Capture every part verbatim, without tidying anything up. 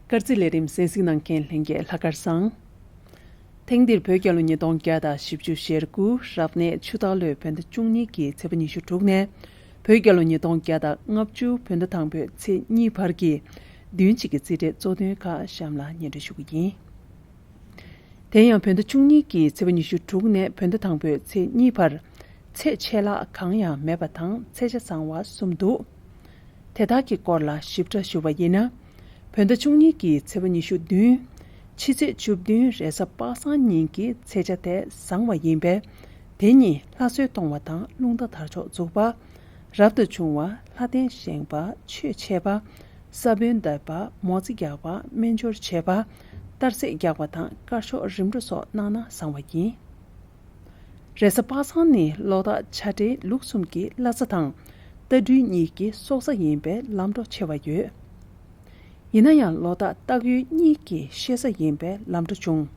སྐར་རྩིས་ལས་རིམ་གསན་གཟིགས་གནང་མཁན་ལྷན་རྒྱས་ལྷག་དཀར་བཟང་། ཐེངས་འདིར་བོད་རྒྱལ་ལོ་ཉིས་སྟོང་བརྒྱ་དང་བཞི་བཅུ་ཞེ་དགུ་རབ་གནས་ཆུ་སྟག་ལོའི་བོད་ཟླ་བཅུ་གཉིས་ཀྱི་ཚེས་པ་ཉི་ཤུ་དྲུག་ནས་བོད་རྒྱལ་ལོ་ཉིས་སྟོང་བརྒྱ་དང་ལྔ་བཅུ་བོད་ཟླ་དང་པོའི་ཚེས་གཉིས་བར་གྱི་བདུན་གཅིག་གི་རྩིས་འབྲས་གཙོ་དོན་ཁག་གཤམ་ལ་སྙན་སྒྲོན་ཞུ་གི་ཡིན། དེ་ཡང་བོད་ཟླ་བཅུ་གཉིས་ཀྱི་ཚེས་པ་ཉི་ཤུ་དྲུག་ནས་བོད་ཟླ་དང་པོའི་ཚེས་གཉིས་བར་ཚེས་ཆད་ལྷག་གང་ཡང་མེད་པ་དང་ཚེས་ཆ་བཟང་བ་གསུམ་འདུག་དེ་དག་གི་སྐོར་ལ་ཞིབ་ཕྲ་ཞུ་བ་ཡིན་ན། བོད་ཟླ་བཅུ་གཉིས་ཀྱི་ཚེས་པ་ཉི་ཤུ་བདུན། ཕྱི་ཚེས་བཅུ་བདུན་རེས་གཟའ་པ་སངས་ཉིན་གྱི་ཚེས་ཆ་དེ་བཟང་བ་ཡིན་པས། དེ་ཉིན་ལྷ་གསོལ་གཏོང་བ་དང་རླུང་རྟ་དར་ལྕོག་འཛུགས་པ། རབ་ཏུ་བྱུང་བ་ལྷ་རྟེན་བཞེངས་པ་ཆོས་འཆད་པ། ས་བོན་འདེབས་པ་མོ་རྩིས་རྒྱག་པ་སྨན་སྦྱོར་བྱེད་པ། གཏར་སྲེག་རྒྱག་པ་དང་དཀར་ཕྱོགས་རིམ་གྲོ་སོགས་གནང་ན་བཟང་བ་ཡིན། རེས་གཟའ་པ་སངས་ནི་ལོ་རྟགས་ཆ་འདྲེན་ལུགས་གསུམ་གྱི་བླ་གཟའ་དང་། རྟ་སྦྲུལ་གཉིས་ཀྱི་སྲོག་གཟའ་ཡིན་པས་ལམ་འགྲོ་ཆེ་བ་ཡོད། ཡིན་ན་ཡང་ལོ་རྟགས་སྟག་ཡོས་གཉིས་ཀྱི་ཤེས་གཟའ་ཡིན་པས་ལམ་འགྲོ་ཆུང་།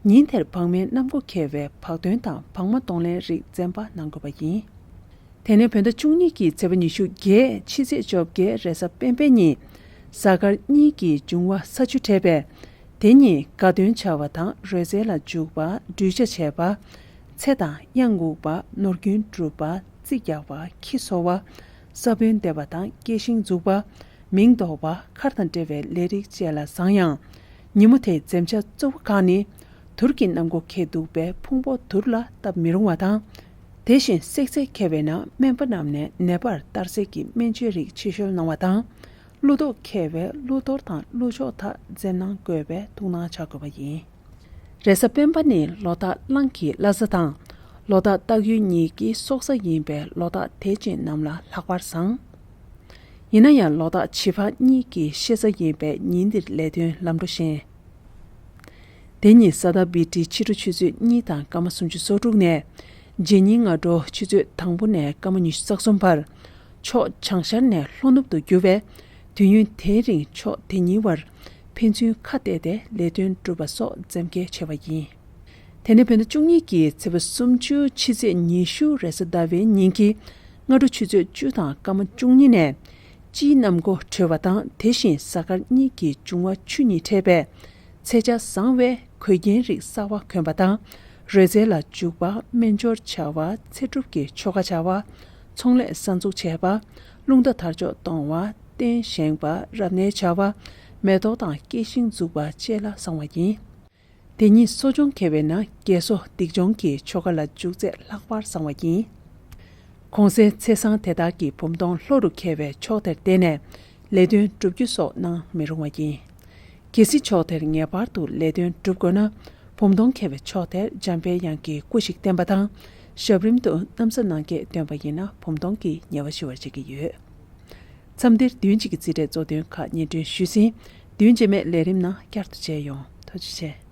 ཉིན་དེར་བག་མའི་སྣམ་སྒོ་འཁེལ་བའི་བག་སྟོན་དང་བག་མ་གཏོང་ལེན་རིགས་འཛེམ་པ་གནང་དགོས་པ་ཡིན། དེ་ནས་བོད་ཟླ་བཅུ་གཉིས་ཀྱི་ཚེས་པ་ཉི་ཤུ་བརྒྱད་ཕྱི་ཚེས་བཅོ་བརྒྱད་རེས་གཟའ་སྤེན་པའི་ཉིན། གཟའ་སྐར་གཉིས་ཀྱི་འབྱུང་བ་ས་ཆུ་འཕྲད་པས། དེ་ཉིན་དགའ་སྟོན་བྱ་བ་དང་རོལ་རྩེད་ལ་འཇུག་པ་སྦྲུལ་ཇ་བྱེད་པ། ཚེ་དང་གཡང་འགུགས་པ་ནོར་རྒྱུན་སྒྲུབ་པ་རྩིས་རྒྱག་པ་ཁྱི་གསོ་བ། ས་བོན་འདེབས་པ་དང་སྐྱེ་ཤིང་འཛུགས་པ། མིང་འདོགས་པ་མཁར་དང་འབྲེལ་བའི་ལས་རིགས་བཅས་ལ་བཟང་ཡང་། ཉིན་མོ་དེའི་འཛེམ་བྱ་གཙོ་བོ་ཁག་ནི། དུར་གྱི་སྣམ་སྒོ་འཁེལ་འདུག་པས་ཕུང་པོ་དུར་ལ་བཏབ་མི་རུང་བ་དང་། དེ་བཞིན་བསྲེག་རྫས་འཁེལ་བས་ན་སྨན་པ་རྣམས་ནས་ནད་པར་གཏར་སྲེག་གི་སྨན་བཅོས་རིགས་ཕྱི་བཤོལ་གནང་བ་དང་། ཀླུ་མདོག་འཁེལ་བས་ཀླུ་གཏོར་དང་ཀླུ་ཆོག་དག་འཛེམ་གནང་དགོས་པས་ཐུགས་སྣང་བྱ་དགོས་པ་ཡིན། རེས་གཟའ་སྤེན་པ་ནི་ལོ་རྟགས་གླང་གི་བླ་གཟའ་དང་། ལོ་རྟགས་སྟག་ཡོས་གཉིས་ཀྱི་སྲོག་གཟའ་ཡིན་པས་ལོ་རྟགས་དེ་ཅན་རྣམས་ལ་ལྷག་པར་བཟང་། ཡིན་ན་ཡང་ལོ་རྟགས་བྱི་ཕག་གཉིས་ཀྱི་ཤེས་གཟའ་ཡིན་པས་ཉིན་འདིར་ལས་དོན་ལམ་འགྲོ་ཞན། དེ་ཉིན་ས་ད་བི་ཏི་ཕྱི་དྲོ་ཆུ་ཚོད་གཉིས་དང་སྐར་མ་སུམ་ཅུ་སོ་དྲུག་ནས། རྗེ་ཉིན་སྔ་དྲོ་ཆུ་ཚོད་དང་པོ་ནས་སྐར་མ་ཉི་ཤུ་རྩ་གསུམ་བར། ཕྱོགས་བྱང་ཤར་ནས་ལྷོ་ནུབ་ཏུ་རྒྱུ་བས། དུས་ཡུན་དེའི་རིང་ཕྱོགས་དེ་གཉིས་བར། ཕན་ཚུན་ཁ་གཏད་དེ་ལས་དོན་སྒྲུབ་པ་སོགས་འཛེམ་གལ་ཆེ་བ་ཡིན། དེ་ནས་བོད་ཟླ་བཅུ་གཉིས་ཀྱི་ཚེས་པ་སུམ་ཅུ་ཕྱི་ཚེས་ཉི་ཤུ་རེས་གཟའ་ཟླ་བའི་ཉིན་གྱི་སྔ་དྲོ་ཆུ་ཚོད་བཅུ་དང་སྐར་མ་བཅུ་གཉིས་ནས་སྤྱིའི་གནམ་སྒོ་གྲོལ་བ་དང་དེ་བཞིན་གཟའ་སྐར་གཉིས་ཀྱི་འབྱུང་བ་ཆུ་གཉིས་འཕྲད་པས། ཚེས་ཆ་བཟང་བས་གོས་རྒྱན་རིགས་གསར་བ་གོན་པ་དང་། རོལ་རྩེད་ལ་འཇུག་པ་སྨན་སྦྱོར་བྱ་བ་ཚེ་སྒྲུབ་ཀྱི་ཆོ་ག་བྱ་བ། ཚོང་ལས་གསར་འཛུགས་བྱས་པ། རླུང་རྟ་དར་ལྕོག་གཏོང་བ། རྟེན་བཞེངས་པ་རབ་གནས་བྱ་བ། མེ་ཏོག་དང་སྐྱེ་ཤིང་འཛུགས་པ་བཅས་ལ་བཟང་བ་ཡིན། དེ་ཉིད་གསོ་སྦྱོང་འཁེལ་བས་ན་རྒས་གསོ་སྡིག་སྦྱོང་གི་ཆོ་ག་ལ་འཇུག་ཚད་ལྷག་པར་བཟང་བ་ཡིན། གོང་གསལ་ཚེས་བཟང་དེ་དག་གི་བུམ་སྟོང་ལྷོ་རུ་འཁེལ་བའི་ཕྱོགས་དེར་བརྟེན་ནས་ལས་དོན་སྒྲུབ་རྒྱུ་སོགས་གནང་མི་རུང་བ་ཡིན། གལ་སྲིད་ཕྱོགས་དེར་ངེས་པར་དུ་ལས་དོན་སྒྲུབ་དགོས་ན། བུམ་སྟོང་འཁེལ་བའི་ཕྱོགས་དེར་འཇམ་དཔལ་དབྱངས་ཀྱི་སྐུ་ཞིག་བསྟན་པ་དང་། ཞབས་རིམ་དུ་གནམ་ས་སྣང་བརྒྱད་འདོན་པ་ཡིན་ན་བུམ་སྟོང་གི་ཉེ་བ་ཞི་བར་བྱེད་ཀྱི་ཡོད། མཚམས་འདིར་བདུན་གཅིག་གི་རྩིས་འབྲས་གཙོ་དོན་ཁག་སྙན་སྒྲོན་ཞུས་ཟིན། བདུན་རྗེས་མའི་ལས་རིམ་ནང་བསྐྱར་དུ་མཇལ་ཡོང་། ཐུགས་རྗེ་ཆེ།